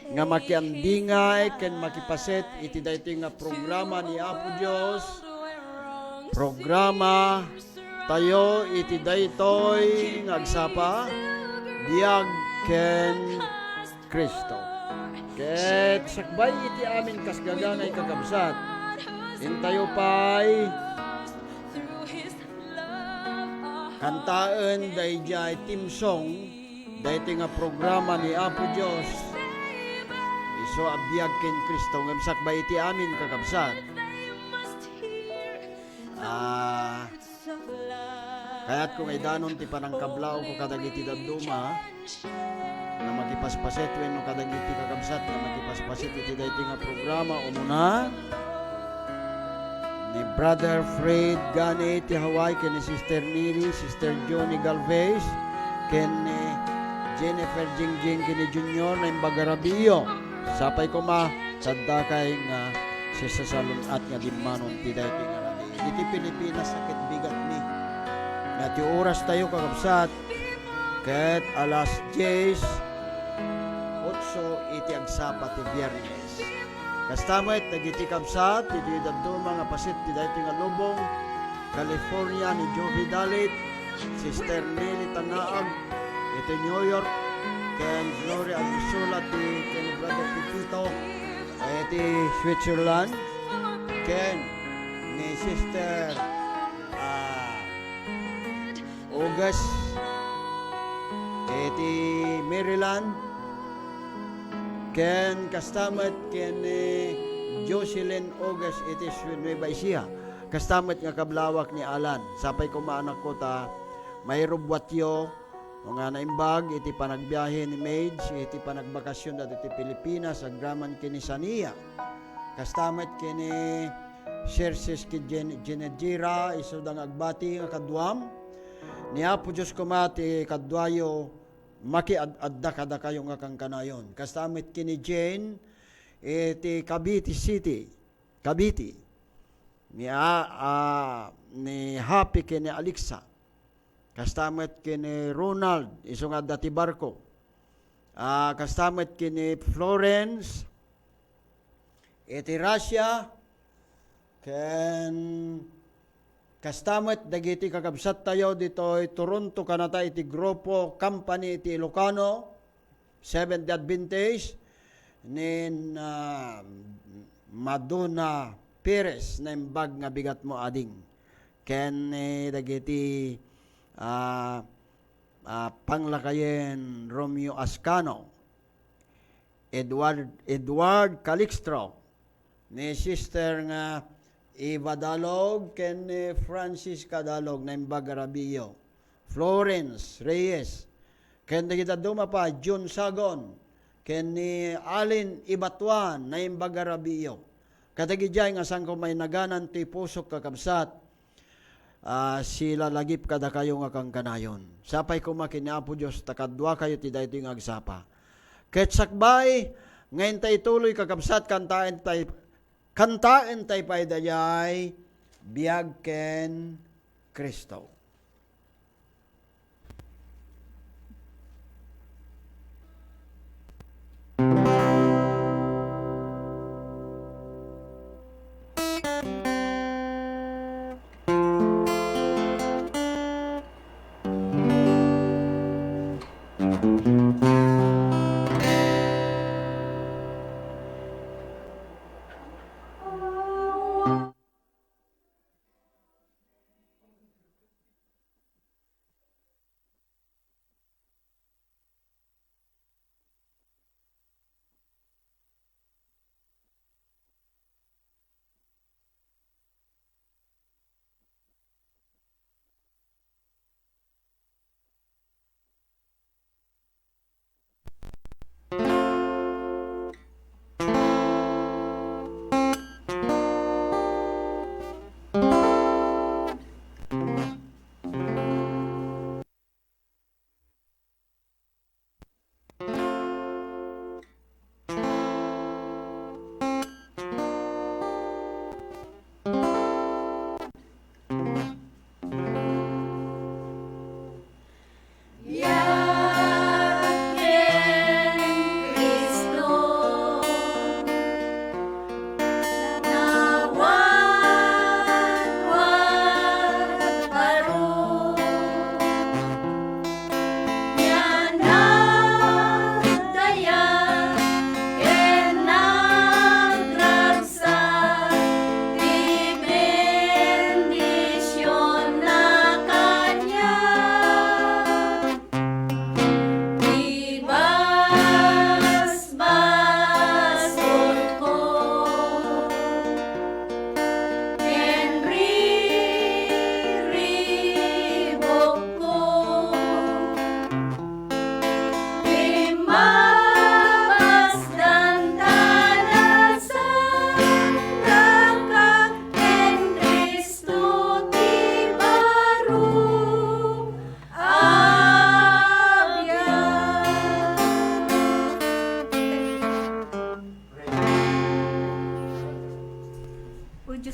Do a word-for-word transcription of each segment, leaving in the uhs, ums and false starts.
nga makiandingay ken makipaset iti daytoy nga programa ni Apo Dios. Programa tayo iti daytoy nga agsapa, Biag ken Cristo. Ket sakbay iti amin kas gagangay kakabsat, intayo pay kantaen daydiay theme song daytoy nga programa ni Apo Dios, isu a Biag ken Cristo. Ngem sakbay iti amin, kakabsat, ah, kayatko nga idanon ti panangkablaawko kadagiti dadduma nga makipaspaset wenno kadagiti kakabsat nga makipaspaset iti daytoy nga programa. Umuna, ni Brother Fred Gani ti Hawaii, ken ni Sister Neri, Sister Johnny Galvez, ken ni Jennifer Jingjing ken ni Junior Naimbag a Rabio. Sapay koma, saddakay nga sisasalun-at nga dimmanon ti daytoy nga rabii. Iti Pilipinas a ket bigatmi nga ti oras tayo, kakabsat, ket alas dies otso iti agsapa ti Biyernes. Kasta met dagiti kabsat, iti dadduma nga paset ti daytoy nga lubong, California, ni Jovi Dalit, Sister Nelly Tanaag, iti New York, ken Gloria Agrisola ti ken Brother Pepito, iti Switzerland, ken ni Sister, ah, Ogas iti Maryland, ken kasta met ken ni Jocelyn Ogas iti Swi-, Nueva Ecija. Kasta met nga kablawak ni Alan. Sapay koma, anakko, ta mairubbuatyo nga naimbag iti panagbiahe ni Maids iti panagbakasyon dagiti Pilipinas agraman ken ni Sania. Kasta met ken ni Serses ken Jen-, Jenedira, isuda nga agbati nga kaduam. Ni Apo Dios koma ti kaduayo, makiad-adda kadakayo nga kankanayon. Kasta met ken ni Jane, iti Cavite City, Cavite. Ni a-, a, ni Happy ken ni Alexa. Kasta met ken ni Ronald, isu nga adda ti barko. Ah, kasta met ken ni Florence, iti Russia, ken kasta met dagiti kakabsattayo ditoy Toronto, kanata iti grupo, company iti Ilocano, Seventh-day Adventist, ni, ah, Madonna Perez, naimbag nga bigatmo, ading. Ken, eh, dagiti, ah, ah, panglakayen Romeo Ascano, Edward, Edward Calixto, ni Sister nga Eva Dalog, ken ni Francisca Dalog, naimbag a rabiiyo. Florence Reyes, ken dagiti dadduma pay, June Sagon, ken ni Allen Ibatuan, naimbag a rabiiyo. Kadagidiay nga saan ko mainaganan ti pusok, kakabsat, ah, silalagip kadakayo nga kankanayon. Sapay koma ken ni Apo Dios ta kaduakayo ti daytoy nga agsapa. Ket sakbay nga inta ituloy, kakabsat, kantaen tay, kantaen tay pay dayay Biag ken Cristo.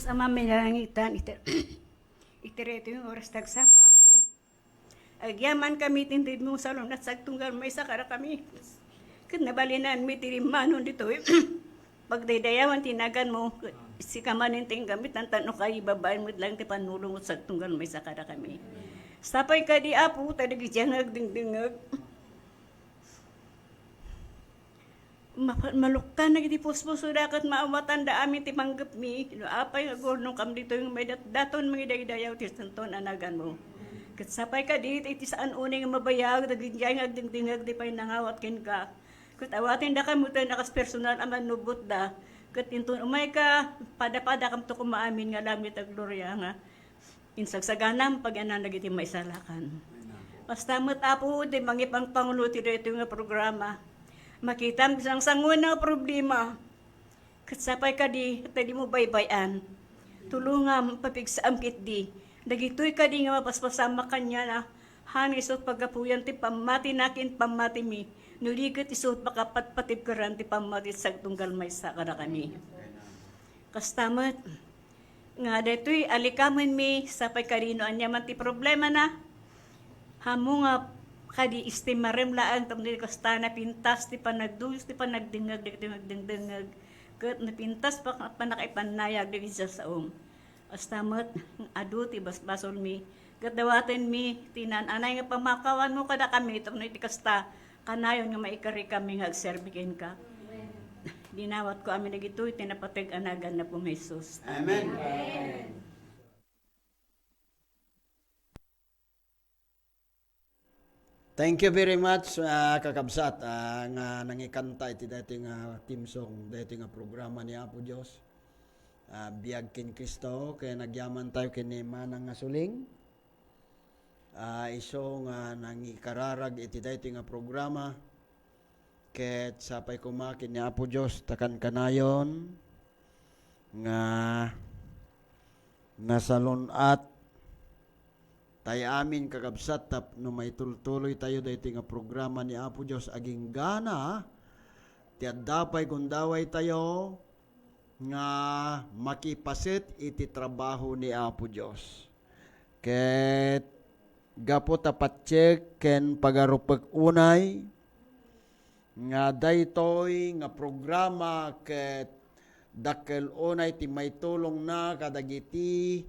Ama, manalangin ta iti, iti daytoy nga oras ti agsapa, Apo. Agyaman kami ti intedmo nga salun-at sagtunggal maysa kadakami. Ket nabalinan mi ti rimmanon ditoy. Pagdaydayawan ti naganmo, ket sika manen ti inggamitan tapno kaibabaen met laeng ti pannulongo sagtunggal maysa kadakami. Sapay kadi, Apo, ta dagiti agdengdengngeg. Mapa-, malukkan dagiti puspusoda ket maawatanda amin ti panggepmi. No apay nga agurnongkam ditoy nga maidatdaton mangidaydayaw ti santon a naganmo. Ket sapay kadi, iti saan unay nga mabayag dagiti nga agdengdengngeg ti painangawat kenka. Ket awatendaka metten a kas personal a mannubbotda. Ket inton umayka, padapadakamto koma amin nga langit a gloria nga insagsaganam pagyanan dagiti maisalakan. Kasta met, Apo, ti mangipangpangulo ti daytoy nga programa. Makitam ti sangsangoan nga problema. Ket sapay kadi, ta dimo baybay-an. Tulongam, papigsaam ketdi. Dagitoy kadi nga mapaspasamak kaniana, han isu ti paggapuyan ti pammatina ken pammatimi. No di ket isu ti pakapatpatibkeran ti pammati sagtunggal maysa kadakami. Kasta met, nga daytoy a likamenmi, sapay kadi no ania man ti problemana. Ammo nga kadi estimarem laeng tapno kasta napintas ti panagduyos ti panagdengngeg dagiti agdengdengngeg, ket napintas pa-, pannakaipannayab dagiti sasaom. Kasta met, adu ti basbasolmi, ket dawatenmi ti naan-anay nga pamakawanmo kadakami tapno iti kasta, kanayon nga maikarikami nga agserbi kenka. Dinawatko amin dagitoy ti napateg a nagan ni Apo Jesus. Amen. Thank you very much, ah, kakabsat, ah, nga nangikanta iti daytoy nga theme song, daytoy nga programa ni Apo Dios. Ah, Biag ken Cristo, ket nagyaman tayo ken ni Manang nga Suling. Ah, isu nga nangikararag iti daytoy nga programa. Ket sapay koma ken ni Apo Dios ta kankanayon nga nasalun-at tay amin, kakabsat, tapno maitultuloy tayo daytoy nga programa ni Apo Dios. Aginggana ti adda pay gundaway tayo nga makipaset iti trabaho ni Apo Dios. Ket gapu ta patiek ken pagarupek unay nga daytoy nga programa ket dakkel unay ti maitulongna kadagiti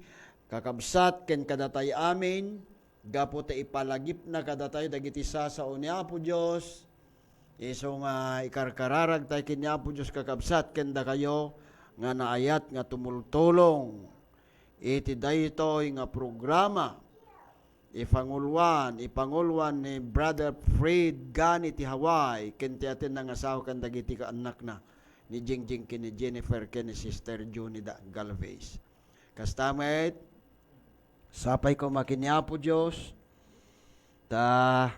kakabsat ken kadatay amin, gapu ta ipalagipna kadatayo dagiti sasao ni Apo Dios. Isu nga ikarkararag tayo ken ni Apo Dios, kakabsat, ken dakayo nga naayat nga tumultulong iti daytoy nga programa. Ipanguloan, ipanguloan ni Brother Fred Gani ti Hawaii, ken ti atin nangasawa ken dagiti kaannakna, ni Jingjing ken ni Jennifer ken ni Sister Junida Galvez. Kasta met, sapay koma ken ni Apo Dios, ta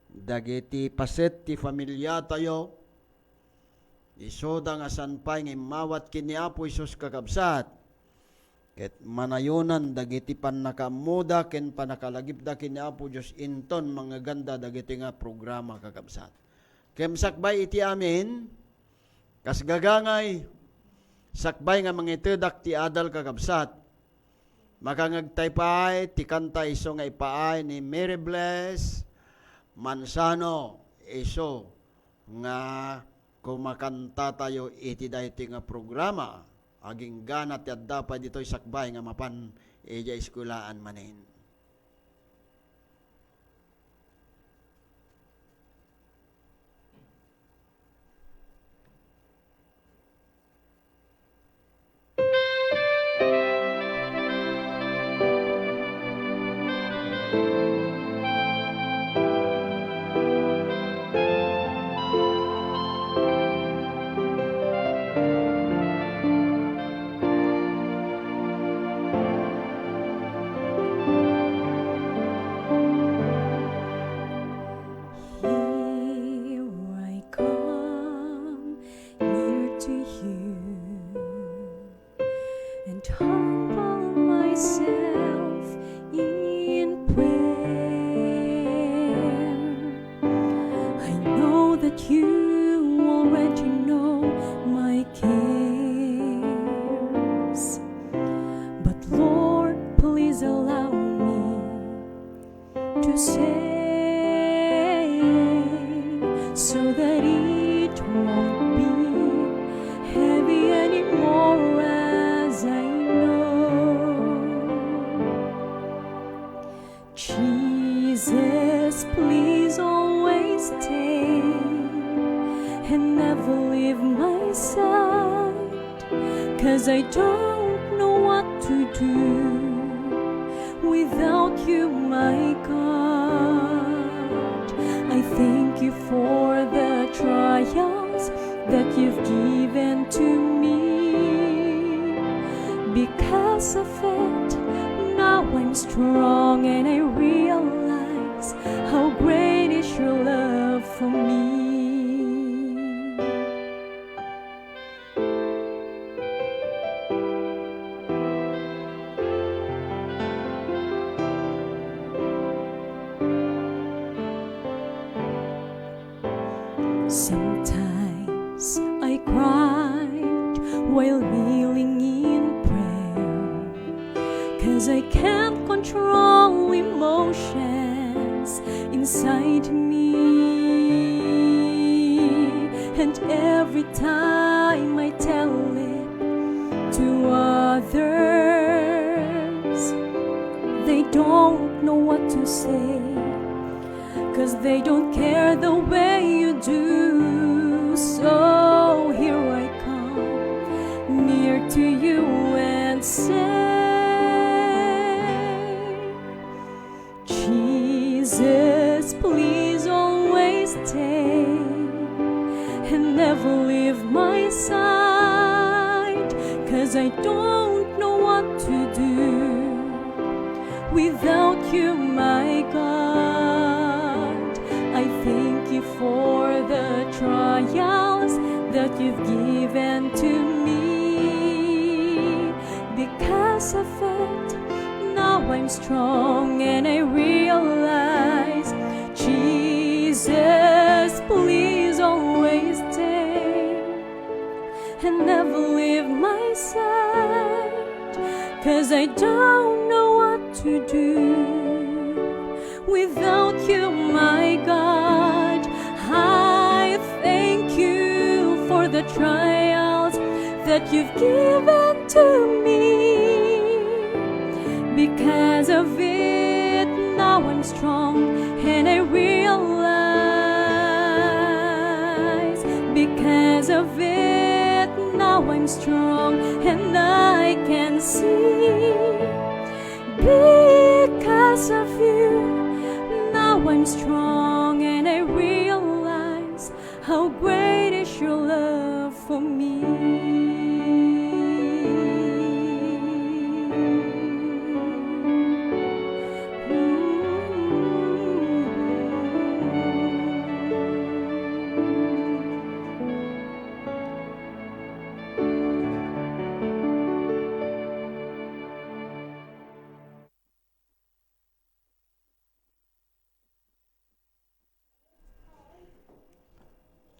dagiti paset ti familiatayo, isuda nga saan pay nga immawat ken ni Apo Jesus, kakabsat. Ket manayonan dagiti pannakaammoda ken pannakalagipda ken ni Apo Dios inton mangngeganda dagiti nga programa, kakabsat. Ken sakbay iti amin, kas gagangay, sakbay nga mangitedak ti adal, kakabsat, makangngegtay pay ti kanta isu nga ipaay ni Mary Bless Manzano, isu nga kumakantatayo iti daytoy nga programa. Aginggana ti adda pay ditoy sakbay nga mapan idiay eskuelaan manen. Here I come near to you and humble myself in prayer. I know that you already know my care. Say, so that it won't be heavy anymore, as I know. Jesus, please always stay and never leave my side, 'cause I don't know what to do without you, my God. I thank you for the trials that you've given to me. Because of it, now I'm strong and I realize how great is your love for me. Sometimes I cried while kneeling in prayer, 'cause I can't control emotions inside me. And every time I tell it to others, they don't know what to say, 'cause they don't care the way you do. So here I come near to you and say, Jesus, please always stay and never leave my side, 'cause I don't know what to do without you, my God. I thank you for the trials that you've given to me. Because of it, now I'm strong and I realize, Jesus, please always stay and never leave my side, 'cause I don't know what to do without you, my God. I thank you for the trials that you've given to me. Because of it, now I'm strong and I realize. Because of it, now I'm strong and I can see. Because of you, now I'm strong and I realize how great is your love for me.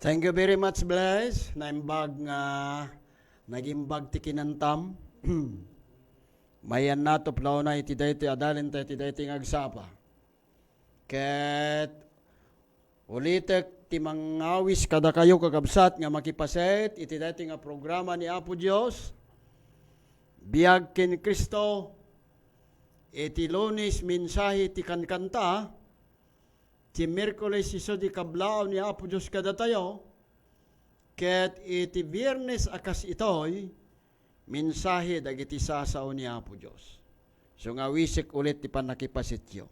Thank you very much, Blaise. Naimbag nga nagimbag ti kinantam. Mayanna, tuplaw na iti daytoy adalin ta iti daytoy nga agsapa. Ket ulitek ti mangawis kadakayo, kakabsat, nga makipaset iti daytoy nga programa ni Apo Dios, Biag ken Cristo. Iti Lunes, mensahe ti kankanta. Ti Miyerkules, isu ti kablaaw ni Apo Dios kadatayo. Ket iti Biernes a kas itoy, mensahe dagiti sasao ni Apo Dios. So nga awisek ulit ti pannakipasityo.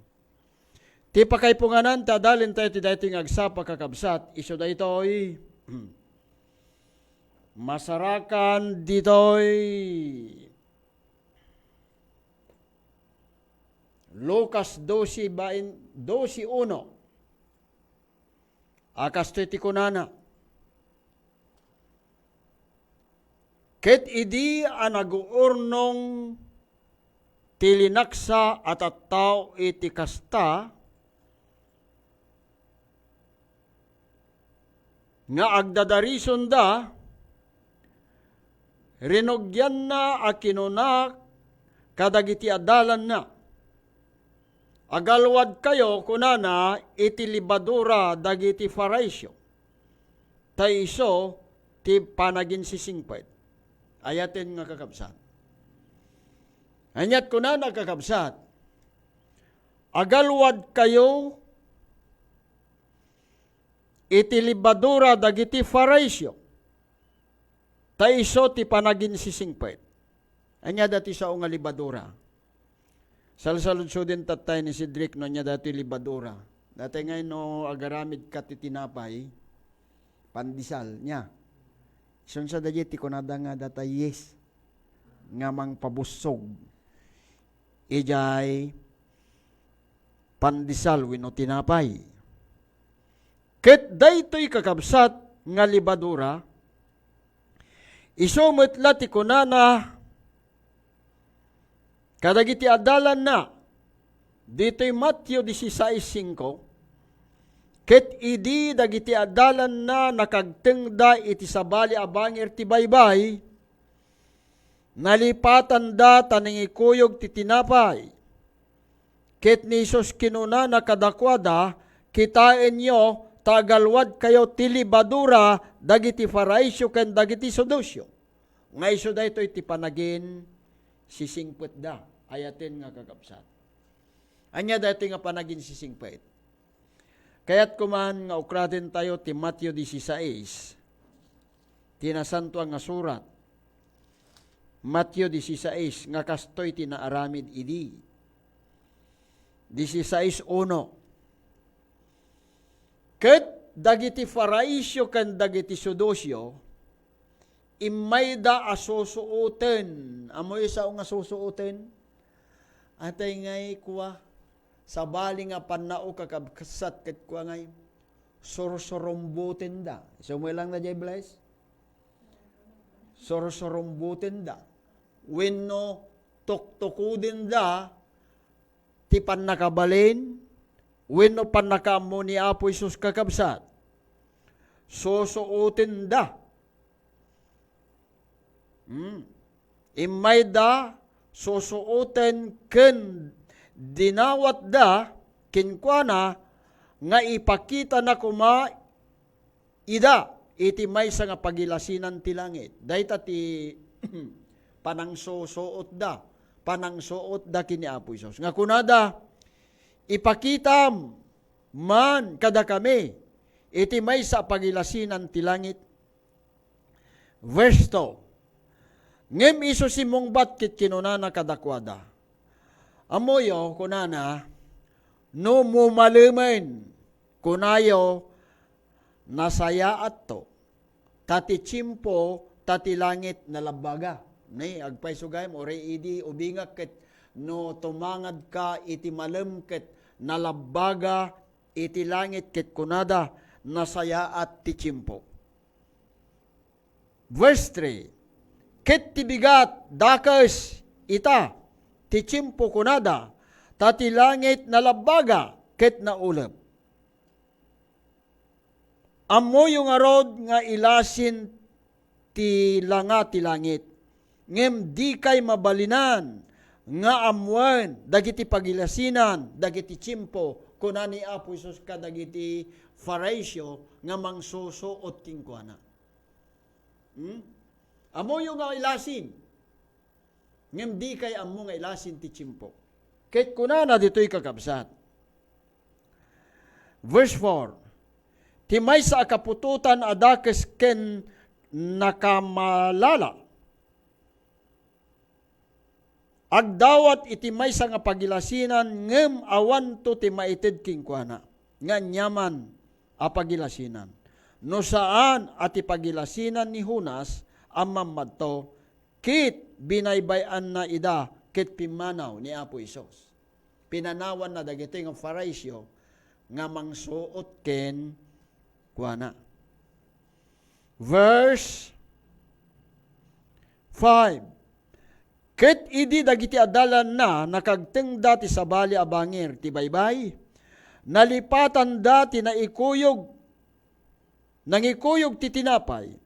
Ti pakaipunganan ti adalin tayo ti daytoy nga agsapa, kakabsat, isu daytoy. Masarakan ditoy Lucas doce bain-, doce uno. A kastoy ti kunana, "Ket idi a naguurnong ti linaksa a tattao iti kasta nga agdadarisonda, rinugianna a kinuna kadagiti adalanna, "Agalwadkayo," kunana, "iti lebadura dagiti Fariseo, ta isu ti panaginsisingpet." Ayaten nga, kakabsat. Aniat kunana, kakabsat? "Agalwadkayo iti lebadura dagiti Fariseo, ta isu ti panaginsisingpet." Ania dati sao nga lebadura? Salsaludsodentayo tay ni Cedric no ania dati lebadura. Dati ngay no agaramidka ti tinapay, pandesal, nia. Isunsa daydi ti kunada nga data yeast nga mangpabussog idiay pandesal wenno tinapay. Ket daytoy, kakabsat, nga lebadura, isu met la ti kunana kadagiti adalanna ditoy Mateo dieciséis cinco, "Ket idi dagiti adalanna nakagtengda iti sabali a bangir ti baybay, nalipatanda ta nangikuyog ti tinapay." Ket ni Jesus kinunana kadakuada, "Kitaenyo ta agalwadkayo ti lebadura dagiti Fariseo ken dagiti Saduceo." Nga isu daytoy ti panaginsisingpetda. Ayaten nga, kakabsat. Ania daytoy nga panaginsisingpet? Kayatko man nga ukradentayo ti Mateo dieciséis, ti Nasantoan nga Surat. Mateo dieciséis, nga kastoy ti naaramid idi. Dieciséis uno. Ket dagiti Fariseo ken dagiti Saduceo, immayda a susuoten. Ammoyo sao nga susuoten? Atay ngay kua, sabali nga pannao, kakabsat, ket kua ngay, sursurumbutenda. Isu met lang daydiay, bless? Sursurumbutenda. Wenno tuktukudenda ti pannakabalin wenno pannakaammo ni Apo Jesus, kakabsat. Susuotenda. Hmm. Immayda susuoten ken dinawatda kenkuana nga ipakitana koma ida iti maysa nga pagilasinan ti langit. Dayta ti panangsusuotda, panangsuotda ken ni Apo Jesus. Nga kunada, "Ipakitam man kadakami iti maysa a pagilasinan ti langit." Verse two. Ngem isu simmungbat ket kinunana kadakuada, "Ammoyo," kunana, "no mumalemen, kunayo, nasayaatto, ta ti tiempo, ta ti langit nalabbaga." Ni, agpayso gayam, uray idi ubingak ket no tumangadka iti malem ket nalabbaga iti langit ket kunada, "Nasayaat ti tiempo." Verse three, "Ket ti bigat, dakes, ita, ti tiempo," kunada, "ta ti langit nalabbaga ket naulep." Ammoyo ngarud nga ilasin ti langa ti langit, ngem dikay mabalinan nga ammoen dagiti pagilasinan dagiti tiempo, kuna ni Apo Jesus kadagiti Fariseo nga mangsusuot kenkuana. Hmm? Ammoyo nga ilasin, ngem dikay ammo nga ilasin ti tiempo. Ket kunana ditoy, kakabsat, verse four, "Ti maysa a kaputotan a dakes ken nakamalala, agdawat iti maysa nga pagilasinan, ngem awanto ti maited kenkuana nga aniaman a pagilasinan, no saan a ti pagilasinan ni Jonas a mammadto." Ket binaybay-anna ida ket pimmanaw ni Apo Jesus. Pinanawanna dagitoy nga Fariseo nga mangsuot kenkuana. Verse five, "Ket idi dagiti adalanna nakagtengda ti sabali a bangir ti baybay, nalipatanda ti naikuyog, nangikuyog ti tinapay."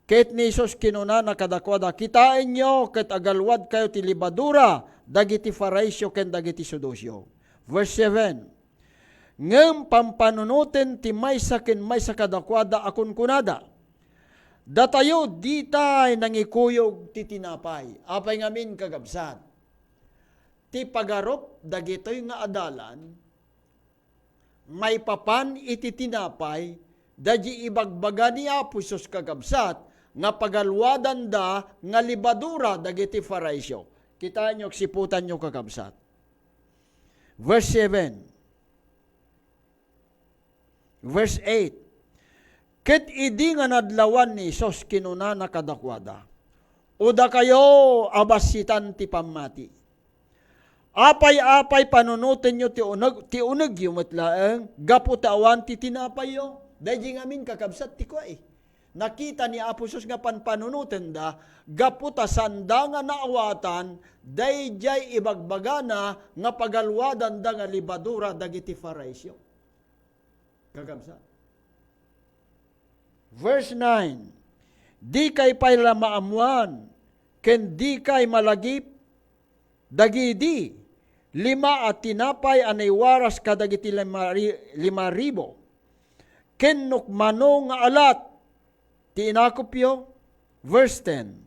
Ket ni Jesus kinunana kadakuada, "Kitaenyo ket agalwadkayo ti lebadura dagiti Fariseo ken dagiti Saduceo." Verse seven, "Ngem pampanunoten ti maysa ken maysa kadakuada a kunkunada, 'Datayo ditay nangikuyog ti tinapay.'" Apay ngamin, kakabsat? Ti pagarup dagitoy nga adalan, maipapan iti tinapay, daydi ibagbaga ni Apo Jesus, kakabsat, nga pagaluadanda nga lebadura dagiti Fariseo. Kitaenyo, aksiputanyo, kakabsat. Verse seven. Verse eight. Ket idi nga nadlawan ni Jesus, kinunana kadakuada, "O dakayo a bassitan ti pammati, apay-apay panunotenyo ti uneg, ti unegyo met laeng gapu ta awan ti tinapayyo?" Daydi ngamin, kakabsat, ti kua, eh. Nakita ni Apo Jesus nga panpanunotenda gapu ta sanda nga naawatan daydiay ibagbagana nga pagaluadanda nga lebadura dagiti Fariseo. Kakabsat. Verse nine, "Dikay pay la maammuan, ken dikay malagip dagidi lima a tinapay a naiwaras kadagiti lima ri-, lima ribu, ken no mano nga alat ti inakupyo?" Verse ten,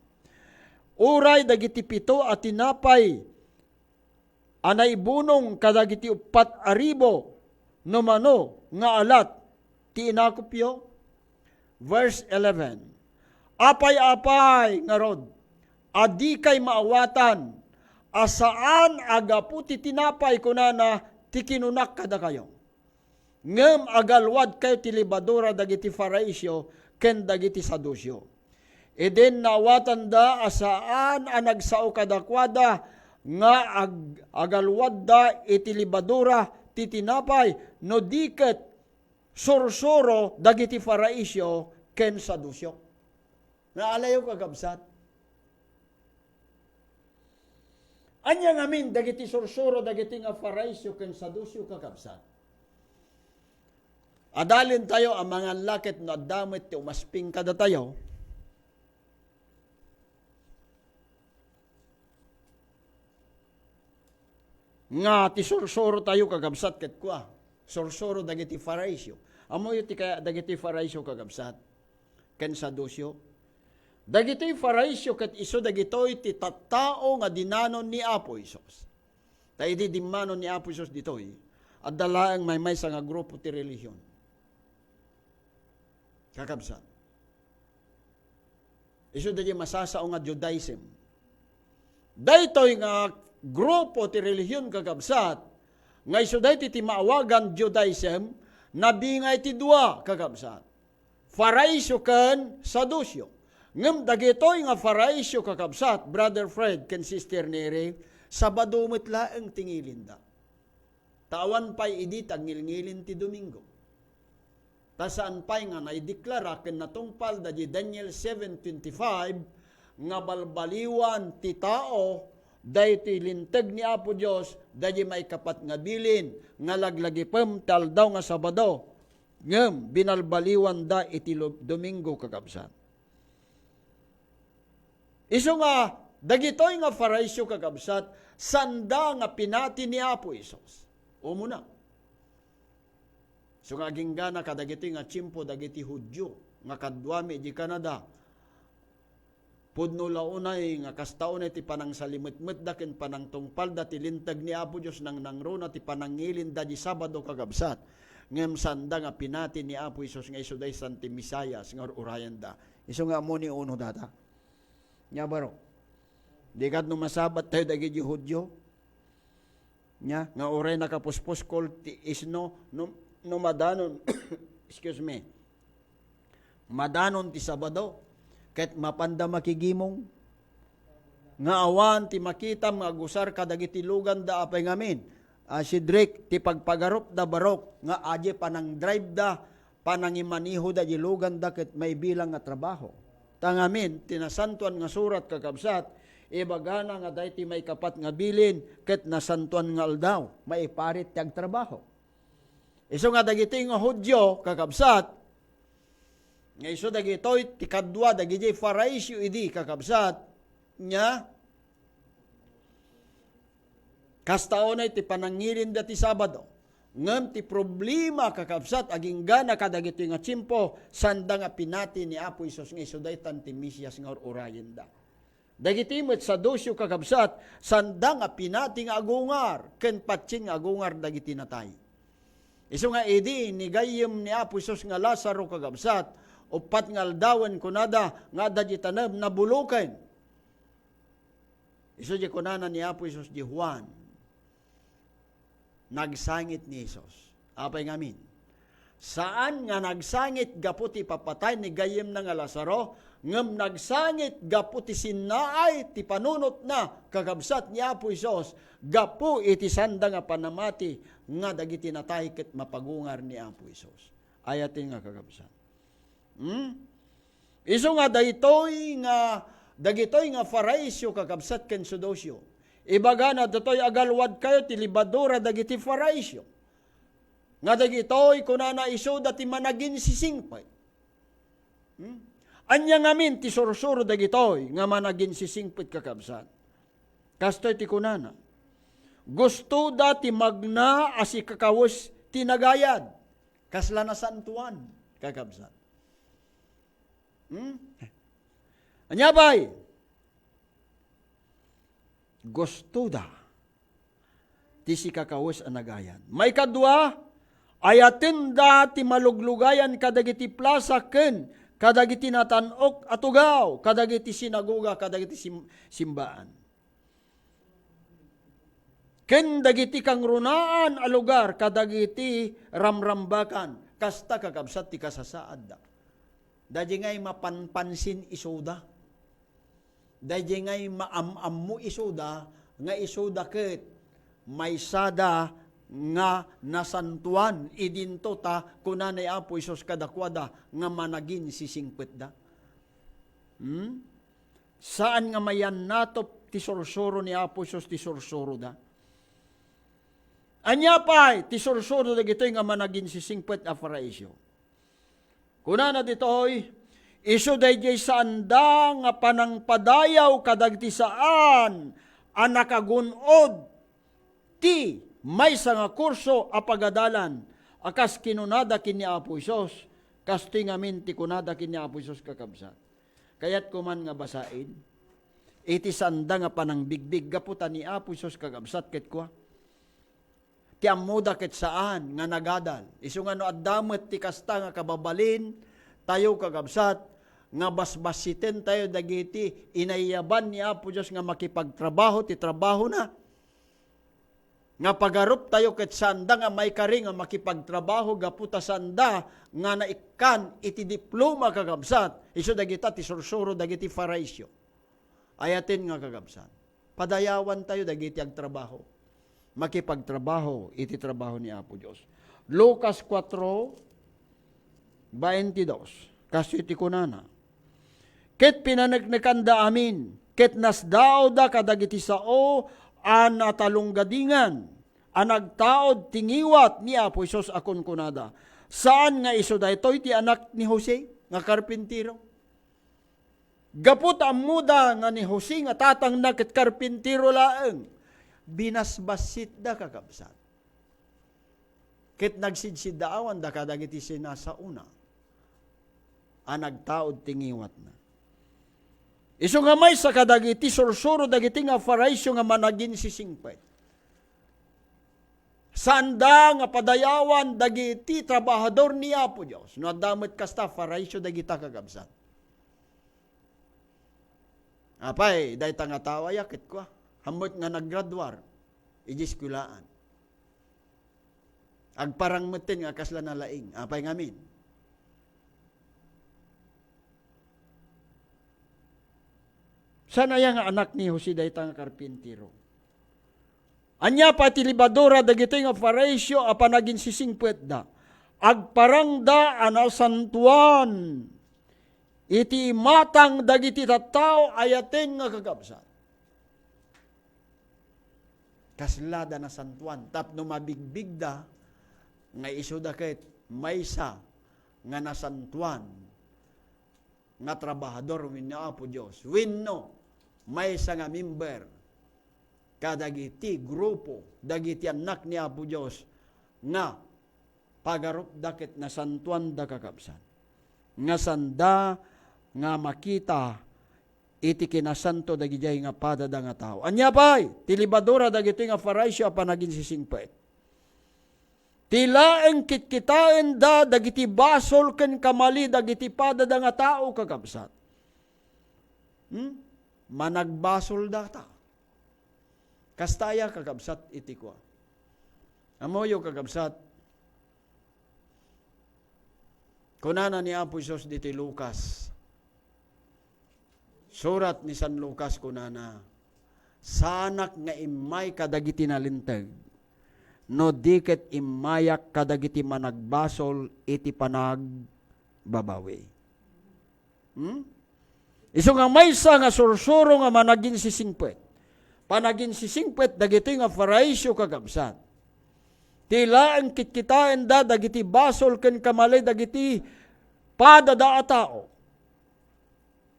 "Uray dagiti pito a tinapay a naibunong kadagiti uppat a ribu no mano nga alat ti inakupyo?" Verse eleven, "Apay-apay ngarud a dikay maawatan a saan a gapu ti tinapay, kunana, ti kinunak kadakayo? Ngem agaluadkayo ti lebadura dagiti Fariseo ken dagiti Saduceo." Idin naawatanda a saan a nagsao kadakuada nga ag-, agaluadda iti lebadura ti tinapay, no di ket sursuro dagiti Fariseo ken Saduceo. Naalayo, kakabsat? Ania ngamin dagiti sursuro dagiti nga Fariseo ken Saduceo, kakabsat? Adalentayo a mangan la ket no adda met ti umasping kadatayo, nga ti sursuro tayo, kakabsat, ket kua, sursuro dagiti Fariseo. Ammoyo ti kaya dagiti Fariseo, kakabsat, ken Saduceo? Dagiti Fariseo ket isu dagitoy ti tattao nga dinanon ni Apo Jesus. Ta idi dimmano ni Apo Jesus ditoy, adda laeng maymaysa nga grupo ti relihion. Kakabsat. Isu daydi masasao nga Judaism. Daytoy nga grupo ti relihion, kakabsat, nga isu daytoy ti maawagan Judaism, nabingay ti dua, kakabsat. Fariseo ken Saduceo. Ngem dagitoy nga Fariseo, kakabsat, Brother Fred ken Sister Neri, Sabado met laeng ti ngilinda. Ta awan pay idi ti agngilngilin ti Domingo. Ta saan pay nga naideklara ken natungpal daydi Daniel seven twenty-five nga balbaliwan ti tao daytoy linteg ni Apo Dios, daydi maikapat nga bilin nga laglagipem ti aldaw nga Sabado, ngem binalbaliwanda iti lu-, Domingo, kakabsat. Isu nga, dagitoy nga Fariseo, kakabsat, sanda nga pinati ni Apo Jesus. Umuna. Isu nga aginggana kadagitoy nga tiempo dagiti Judio nga kaduami idiay Canada. Pudno la unay nga kasta unay ti panangsalimetmetda ken panangtungpalda ti linteg ni Apo Dios, nangnangruna ti panangngilinda di Sabado, kakabsat. Ngem sanda nga pinati ni Apo Jesus nga isu daysan ti Mesias nga ur-urayenda. Isu nga ammo ni uno data. Nya, baro. Di ket no masabat tayo dagiti Judio. Nya, nga uray nakapuspuskol ti isno, no, no madanon, excuse me, madanon ti Sabado, ket mapanda makigimong. Nga awan ti makitam nga agusar kadagiti luganda, apay ngamin. Ah, Cedric, ti pagpagarupda barok nga adi panangdriveda, panangimanehoda di luganda ket maibilang nga trabaho. Ta ngamin, ti Nasantoan nga Surat, kakabsat, ibagana nga daytoy maikapat nga bilin ket nasantoan nga aldaw, maiparit ti agtrabaho. Isu nga dagiti nga Judio, kakabsat, nga isu dagitoy ti kadua dagiti Fariseo idi, kakabsat, nya, Kasta unay ti panangilinda ti Sabado. Ngem ti problema, kakabsat, agingga kadagitoy nga tiempo, sanda nga pinati ni Apo Jesus nga isu daytan ti Mesias nga ur-urayenda. Dagiti met Saduceo, kakabsat, sanda nga pinati nga agungar, ken patien nga agungar dagiti natay. Isu nga idi nigayyem ni Apo Jesus nga Lazaro, kakabsat, uppat nga aldawen, kunada nga adda di tanem, nabuloken. Isu di kunana ni Apo Jesus di Juan, nagsangit ni Jesus. Apay ngamin? Saan nga nagsangit gapu ti ipapatay ni gayyemna nga Lazaro, ngem nagsangit gapu ti sinnaay ti panunotna, kakabsat, ni Apo Jesus, gapu iti sanda nga panamati nga dagiti natay ket mapagungar ni Apo Jesus. Ayaten nga, kakabsat. Hmm? Isu nga daytoy nga, dagitoy nga Fariseo, kakabsat, ken Saduceo, ibagana datoy, agaluadkayo ti lebadura dagiti Fariseo. Nga dagitoy, kunana, isuda ti managinsisingpet. Hmm? Ania ngamin ti sursuro dagitoy nga managinsisingpet, kakabsat? Kastoy ti kunana, gustoda ti magna a sikakawes ti nagayad. Kasla nasantoan, kakabsat. Hmm? Ania pay? Gustoda ti sikakawes a nagayad. Maikadua, ayatenda ti maluglugayan kadagiti plasa ken kadagiti natan-ok a tugaw, kadagiti sinagoga, kadagiti sim-, simbaan. Ken dagiti kangrunaan a lugar kadagiti ramrambakan, kasta, kakabsat, ti kasasaadda. Daydi ngay mapanpansin isuda. Daydi ngay maam-ammo isuda, nga isuda ket maysada nga nasantoan idinto ta kuna ni Apo Jesus kadakuada nga managinsisingpetda. Hmm? Saan nga mayannatop ti sursuro ni Apo Jesus ti sursuroda. Ania pay ti sursuro dagitoy nga managinsisingpet a Fariseo? Kunana ditoy, isu daydiay saanda nga panangpadayaw kadagiti saan a nakagun-od ti maysa nga kurso a pagadalan a kas kinunada ken ni Apo Jesus. Kastoy ngamin ti kunada ken ni Apo Jesus, kakabsat. Kayatko man nga basaen iti saanda nga panangbigbig gapu ta ni Apo Jesus, kakabsat, ket kua, ti ammoda ket saan nga nagadal. Isu nga no adda met ti kasta nga kababalintayo, kakabsat, nga basbassiten tayo dagiti inayyaban ni Apo Dios nga makipagtrabaho ti trabahona, nga pagarup tayo ket saanda nga maikari nga makipagtrabaho gapu ta saanda nga naikkan iti diploma, kakabsat, isu dagita ti sursuro dagiti Fariseo. Ayaten nga, kakabsat, padayawan tayo dagiti agtrabaho, makipagtrabaho iti trabaho ni Apo Dios. Lucas kuatro, baintidos, kastoy ti kunana, ket pinaneknekanda amin, ket nasdaawda kadagiti sao a natalunggadingan a nagtaud ti ngiwat ni Apo Jesus a kunkunada, saan nga isu daytoy ti anak ni Jose nga karpintero? Gapu ta ammoda nga ni Jose nga tatangna ket karpintero laeng, binasbassitda, kakabsat. Ket nagsidsiddaawanda kadagiti sinasaona a nagtaud ti ngiwatna. Isu nga maysa kadagiti sursuro dagiti nga Fariseo nga managinsisingpet. Saanda nga padayawan dagiti trabahador ni Apo Dios. No adda met kasta, Fariseo dagita, kakabsat. Apay, dayta nga tao aya ket kua, ammo't nga naggraduar idiay eskuelaan. Agparang metten nga kasla nalaing. Apay ngamin? Saan aya nga anak ni Jose dayta nga karpintero? Ania pay ti lebadura dagitoy nga Fariseo a panaginsisingpetda? Agparangda a nasantoan iti imatang dagiti tattao, ayaten nga, kakabsat. Kaslada nasantoan tapno mabigbigda nga isuda ket maysa nga nasantoan nga trabahador wenno Apo Dios, wenno maysa nga member kadagiti grupo, dagiti annak ni Apo Dios nga pagarupda ket nasantoanda, kakabsat. Nga sanda nga makita iti kinasanto dagidiay nga padada nga tao. Ania pay ti lebadura dagitoy nga Fariseo a panaginsisingpet? Ti laeng kitkitaenda dagiti basol ken kamali dagiti padada nga tao, kakabsat. Hmm? Managbasolda ta. Kasta aya, kakabsat, iti kua? Ammoyo, kakabsat, kunana ni Apo Jesus ditoy Lucas. Surat ni San Lucas, kunana, "Saanak nga immay kadagiti nalinteg, no di ket immayak kadagiti managbasol iti panagbabawi." Hmm? Isu nga maysa nga sursuro nga managinsisingpet. Panaginsisingpet dagitoy nga Fariseo, kakabsat. Ti laeng kitkitaenda dagiti basol ken kamali dagiti padada a tao.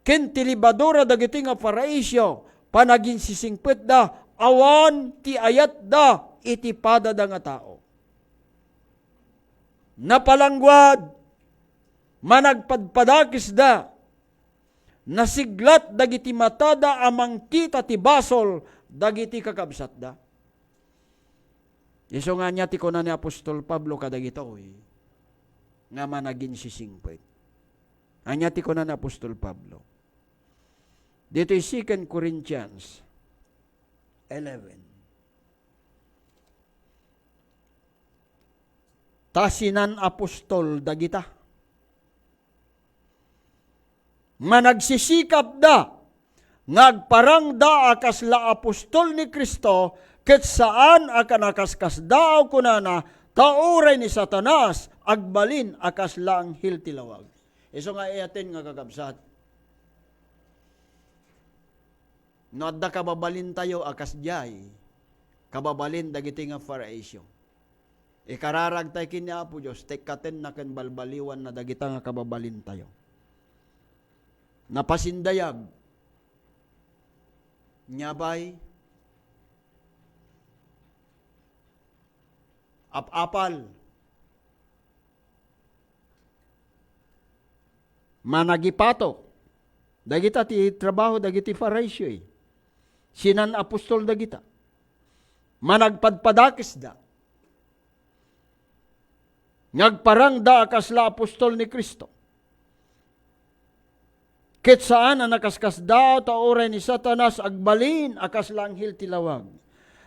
Ken ti lebadura dagitoy nga Fariseo, panaginsisingpetda, awan ti ayatda iti padada nga tao. Napalangguad, managpadpadakesda, nasiglat dagiti matada a mangkita ti basol dagiti kakabsatda. Isu nga ania ti kuna ni Apostol Pablo kadagitoy nga managinsisingpet? Ania ti kuna ni Apostol Pablo? Ditoy Second Corinthians eleven. Ta sinan-apostol dagita. Managsisikapda nga agparangda a kasla apostol ni Cristo, ket saan a kanakaskasdaaw, kunana, ta uray ni Satanas agbalin a kasla anghel ti lawag. Isu nga ayaten nga kakabsat. No adda kababalintayo a kasdiay, kababalin dagiti nga Fariseo. Ikararagtay ken ni Apo Dios, tekkatenna ken balbaliwanna dagita nga kababalintayo. Napasindayag. Nia pay, ap-apal. Managipato. Dagita ti trabaho dagiti Fariseo, eh. Sinan-apostol dagita. Managpadpadakesda. Nga agparangda a kasla apostol ni Cristo. Ket saan a nakaskasdaaw ta uray ni Satanas agbalin a kasla anghel ti lawag.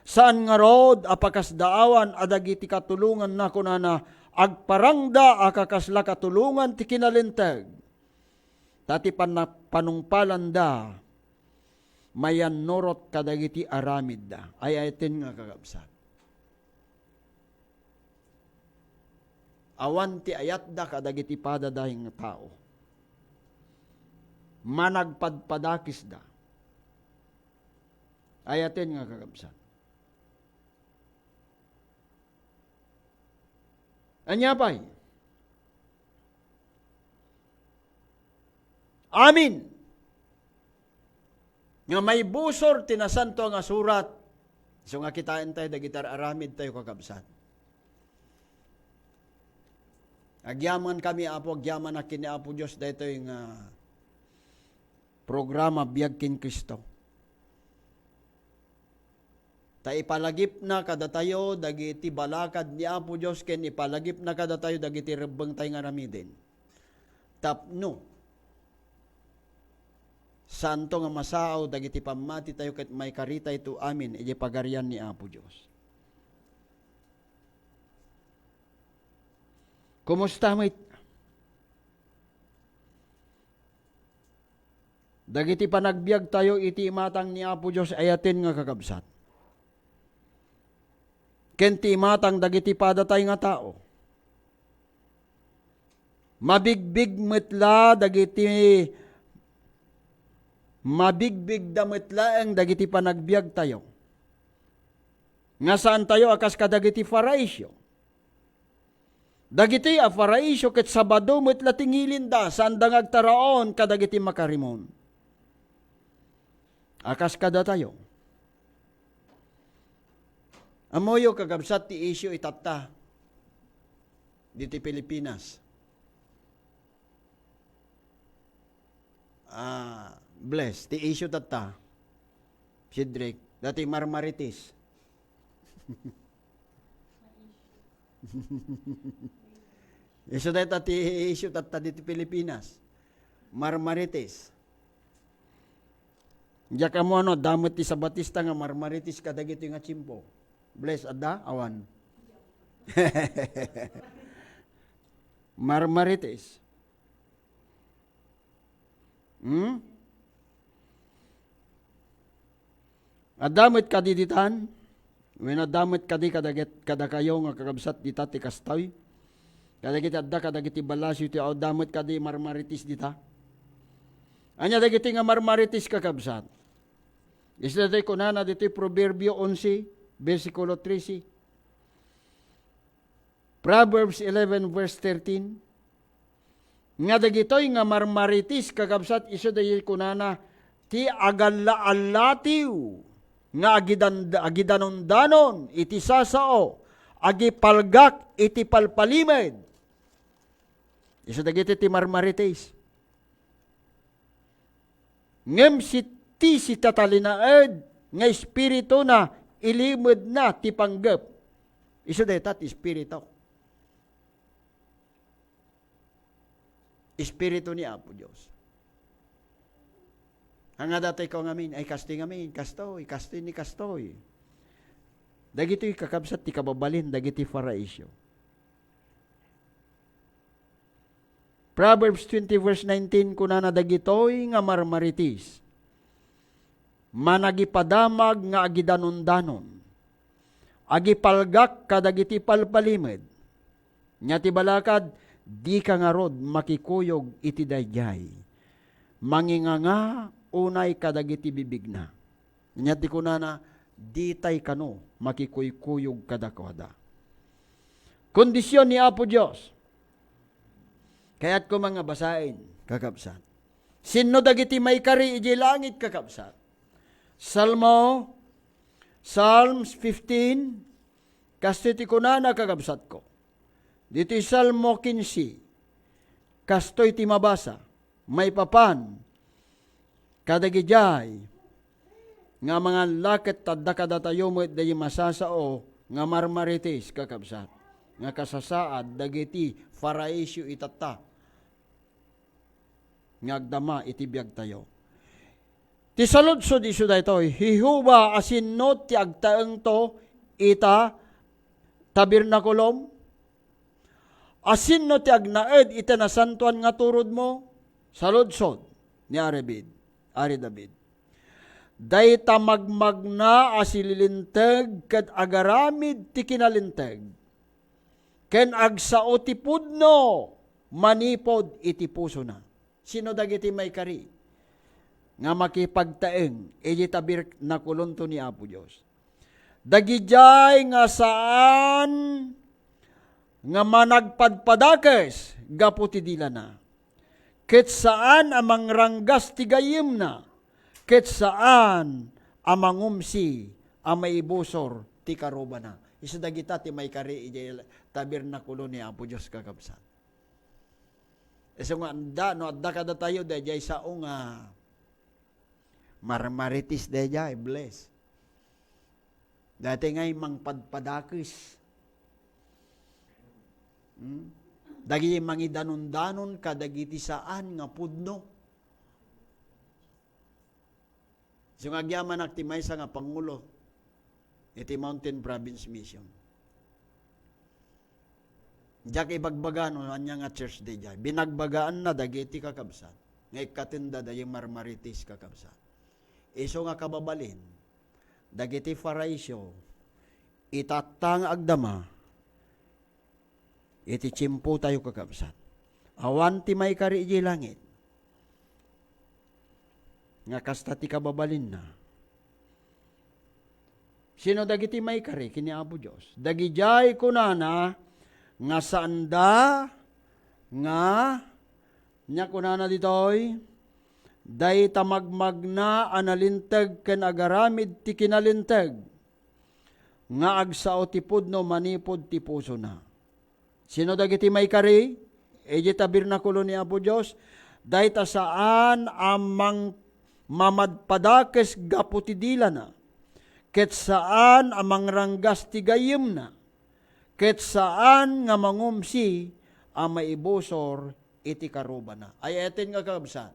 Saan ngarud a pakasdaawan a dagiti katulonganna, kunana, agparangda a kakasla katulongan ti kinalinteg. Ta ti panna-, panungpalanda mayannurot kadagiti aramidda. Ay-ayaten nga kakabsat. Awan ti ayatda kadagiti padada nga tao. Managpadpadakesda. Ayaten nga kakabsat. Ania pay? Amin. Nga maibusor ti Nasanto nga Surat. Isu nga kitaentayo dagiti ar-aramidtayo, kakabsat. Agyamankami, Apo, agyamanak ken ni Apo Dios daytoy nga programa, Biag ken Cristo. Ta ipalagipna kadatayo dagiti balakad ni Apo Dios ken ipalagipna kadatayo dagiti rebbengtayo nga aramiden. Tapno saanto nga masao dagiti pammatitayo ket maikaritayto amin idiay Pagarian ni Apo Dios. Kumusta met dagiti panagbiagtayo iti imatang ni Apo Dios? Ayaten nga kakabsat. Ken ti imatang dagiti padatay nga tao. Mabigbig met la dagiti, mabigbigda met laeng dagiti panagbiagtayo. Nga saantayo a kas kadagiti Fariseo. Dagiti a Fariseo ket Sabado met la ti ngilinda, saanda nga agtaraon kadagiti makarimon. A kas kadatayo, Ammoyo, kakabsat, ti issue itatta ditoy Pilipinas. Ah, bless. Ti issue tatta, Cedric, daytoy marmarites. Isu dayta ti issue tatta ditoy Pilipinas. Marmarites. Diak ammo no adda met ti Sabatista nga marmarites kadagitoy nga tiempo. Bless, adda? Awan. Marmarites. Hmm? Adda met kadi ditan? Wenno adda met kadi kadaget-, kadakayo nga kakabsat dita ti kastoy? Kadagiti adda kadagiti ballasiw ti, adda met kadi marmarites dita? Ania dagiti nga marmarites, kakabsat? Isu daytoy kunana ditoy Proverbio onse, bersikulo trese. Proverbs eleven verse thirteen, nga dagitoy nga marmarites, kakabsat, isu daytoy kunana, ti agalla-allatiw nga agidan-, agidanondanon iti sasao, agipalgak iti palpalimed. Isu dagiti ti marmarites. Ngem si, ti sitatalinaed nga espirituna, ilimedna ti panggep. Isu dayta ti espiritu. Espiritu ni Apo Dios. Ania daytoy ko ngamin, ay kastoy ngamin, kastoy, kastoy ni kastoy. Dagitoy kakabsat ti kababalin dagiti Fariseo. Proverbs twenty verse nineteen, kunana dagitoy nga marmarites, managipadamag nga agidanondanon, agipalgak kadagiti palpalimed. Nia ti balakad, dika ngarud makikuyog iti daydiay. Manginganga unay kadagiti bibigna. Nia ti kunana, ditay kano makikuykuyog kadakuada. Kondision ni Apo Dios. Kayatko nga basaen, kakabsat. Sinno dagiti maikari idiay langit, kakabsat? Salmo, Psalms fifteen, kastoy ti kunana, kakabsatko. Ditoy Salmo quince, kastoy ti mabasa, maipapan kadagidiay nga mangan la ket adda kadatayo met daydi masasao nga marmarites, kakabsat, nga kasasaad dagiti Fariseo itatta nga agdama iti biagtayo. Ti saludsod isu daytoy, Jehovah, asinno ti agtaengto ita tabernakulom? Asinno ti agnaed iti nasantoan nga turodmo? Saludsod ni Ari David, Ari David. Dayta magmagna a sililinteg ket agaramid ti kinalinteg, ken agsao ti pudno manipud iti pusona. Sino dagiti maikari nga makipagtaeng iti tabernakulonto ni Apo Dios? Dagidiay nga saan nga managpadpadakes gapu ti dilana, ket saan a mangranggas ti gayyemna, ket saan a mangumsi a maibusor ti karubana. Isu dagita ti maikari idiay tabernakulo ni Apo Dios, kakabsat. Isu nga adda, no adda kadatayo, daydiay sao nga marmarites daydiay, bless. Daytoy ngay mangpadpadakes. Hmm? Dagiti mangidanondanon kadagiti saan nga pudno. So, nga agyamanak ti maysa nga pangulo iti Mountain Province Mission. Diak ibagbaga no ania nga church daydiay. Binagbagaanna dagiti kakabsat nga ikkatenda daydiay marmarites, kakabsat. Isu nga kababalin, dagiti Fariseo, itatta nga agdama iti tiempotayo, kakabsat. Awan ti maikari idiay langit nga kasta ti kababalinna. Sino dagiti maikari ken ni Apo Dios? Dagidiay kunana nga saanda nga, nia kunana ditoy, dayta magmagna a nalinteg ken agaramid ti kinalinteg. nga agsao ti pudno manipud ti pusona. Sino dagiti maikari idiay tabernakulo ni Apo Dios? Dayta saan a mang-, mamadpadakes gapu ti dilana, ket saan a mangranggas ti gayyemna, ket saan nga mangumsi a maibusor iti karubana. Ay-ayaten nga kakabsat,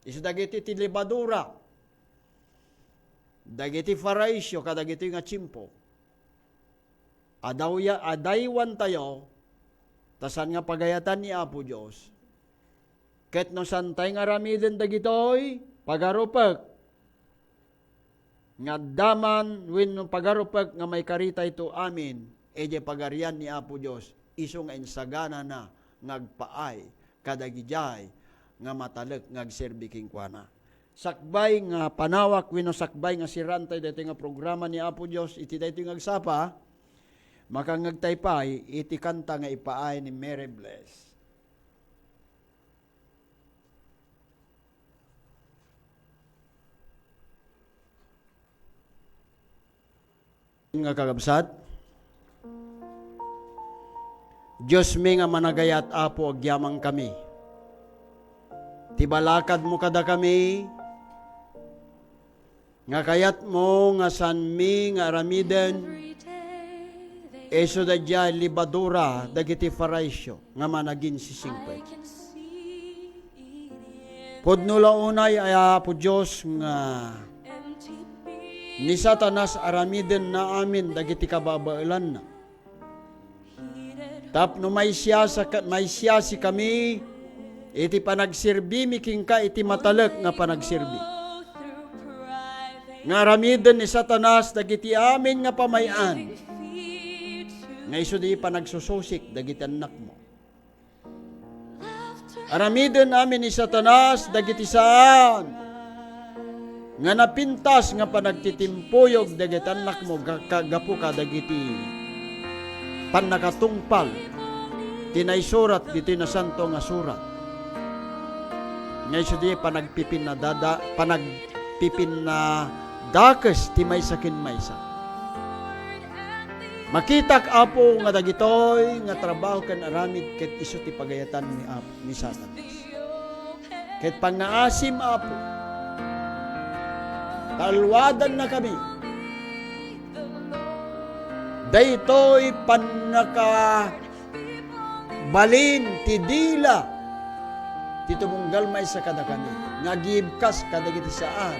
isu dagiti ti lebadura dagiti Fariseo kadagitoy nga tiempo. Adawya-, adaywantayo, ta saan nga pagayatan ni Apo Dios. Ket no saantay nga aramiden dagitoy, pagarupek nga adda man wenno pagarupek nga maikaritayto amin idiay Pagarian ni Apo Dios, isu nga insaganana nga agpaay kadagidiay nga matalek nga agserbi kenkuana. Sakbay nga panawak wenno sakbay nga sirantay daytoy nga programa ni Apo Dios iti daytoy nga agsapa, makangngegtay pay iti kanta nga ipaay ni Mary Bless. Nga kakabsat, Diosmi nga managayat, Apo, agyamankami. Ti balakadmo kadakami, nga kayatmo nga saanmi nga aramiden, isu daydiay lebadura dagiti Fariseo nga managinsisingpet. Pudno la unay, ay Apo Dios, nga ni Satanas aramidenna amin dagiti kababaelanna. Tapno maisiasa-, maisiasikami iti panagserbimi kenka iti matalek nga panagserbi. Nga aramiden ni Satanas dagiti amin nga pamay-an, nga isu di panagsususik dagiti annakmo. Aramiden amin ni Satanas dagiti saan nga napintas nga panagtitimpuyog dagiti annakmo ga-, ka-, gapu kadagiti pannakatungpal ti naisurat ditoy Nasanto nga Surat. Nga isu di panagpipinnadada-, panagpipinnadakes ti maysa ken maysa. Makitak, Apo, nga dagitoy nga trabaho ken aramid ket isu ti pagayatan ni Apo, ni Satanas. Ket pangngaasim, Apo, ta alwadannakami. Daytoy pannakabalin ti dila ti tumunggal maysa kadakami nga agibkas kadagiti saan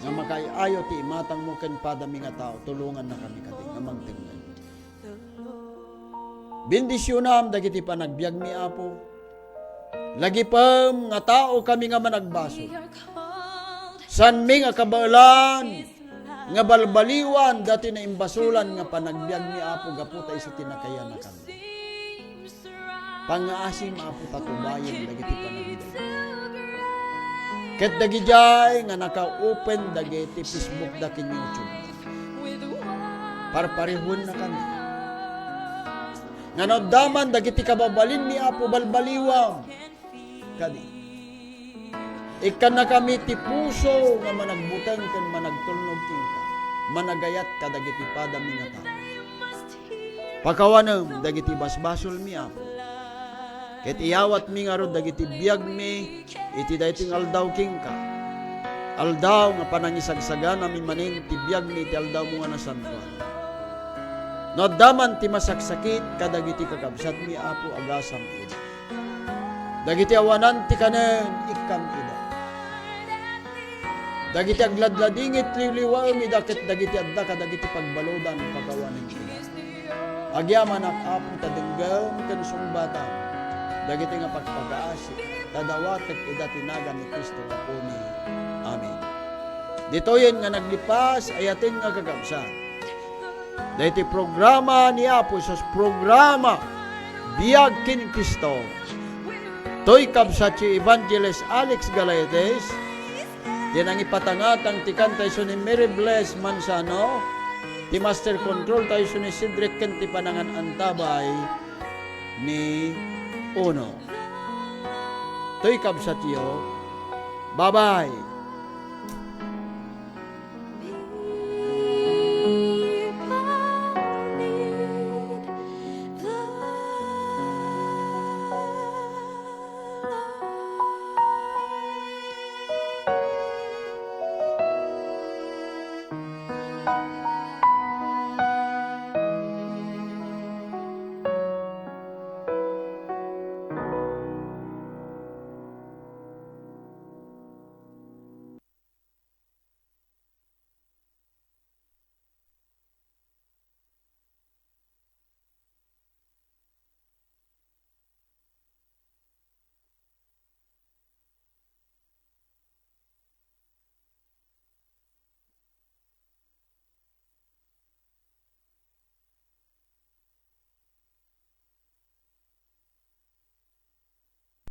nga makaay-ayo ti imatangmo ken padami nga tao, tulongannakami kadi nga mangtengngeg. Bendisionam dagiti panagbiagmi, Apo. Lagipem nga taokami nga managbasol. Saanmi nga kabaelan nga balbaliwan dati naimbasolan nga panagbiagmi, Apo, gapu ta isu ti nakayanakami. Pangngaasim, Apo, ta tubayen dagiti panagbiag. Ket dagidiay nga naka-open dagiti Facebook da ken YouTube, parparehuen na kami. Nga no adda man dagiti kababalinmi, Apo, balbaliwam kadi. Ikkannakami ti puso nga managbuteng ken managtulnog kenka, managayat kadagiti padami nga tao. Pakawanem dagiti basbasolmi, Apo. Ket iyawatmi ngarud dagiti biagmi iti daytoy nga aldaw kenka. Aldaw nga panangisagsaganami manen ti biagmi iti aldawmo nga nasantoan. No adda man ti masaksakit kadagiti kakabsatmi, Apo, agasam ida. Dagiti awanan ti kanen, ikkam ida. Dagiti agladladingit, liwliwaem ida, ket dagiti adda kadagiti pagbaludan, pakawanem ida. Agyamanak, Apo, ta denggem ken sungbatam dagiti nga pagpakaasi, ta dawatek ida ti nagan ni Cristo nga Apomi. Amen. Ditoyen nga naglipas, ayaten nga kakabsat, daytoy programa ni Apo Jesus, programa Biag ken Cristo. Toy kabsatyo Evangelist Alex Galaetes, ti nangipatangatang ti kanta isu ni Mary Bless Manzano, ti master control tayo isu ni Cedric ken ti panangan-antabay ni Uno. Toy kabsatyo, bye-bye.